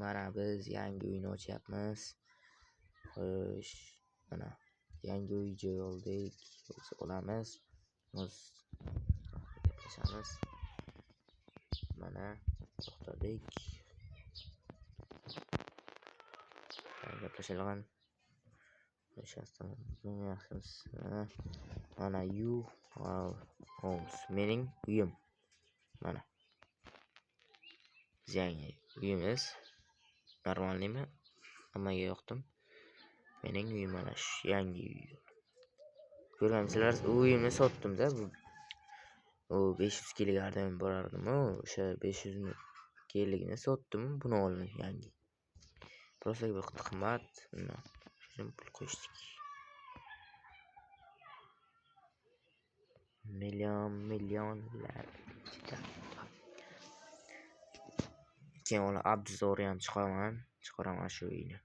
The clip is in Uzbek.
Mana biz yangi uyni ochyapmiz. Xo'sh, mana yangi uy joy oldik, olamiz. Hozir gaplashamiz. Mana to'xtadik. Gaplashadigan. Yaxshimisiz? Mana you homes. Mening uyim. Mana. Biz yangi uyimiz. Normalniymi? Hammaga yoqdim. Mening uyim mana shu yangi uy. Ko'rgansizlar, u uyimni sotdim-da. Bu u 500 kg borardim-u, o'sha 500 kgni sotdim, buni oldim yangi. Просто qimmat, shuning pul qo'shdik. Million millionlar. Keyin uni Abduzori ham chiqaraman, chiqaraman shu uyni.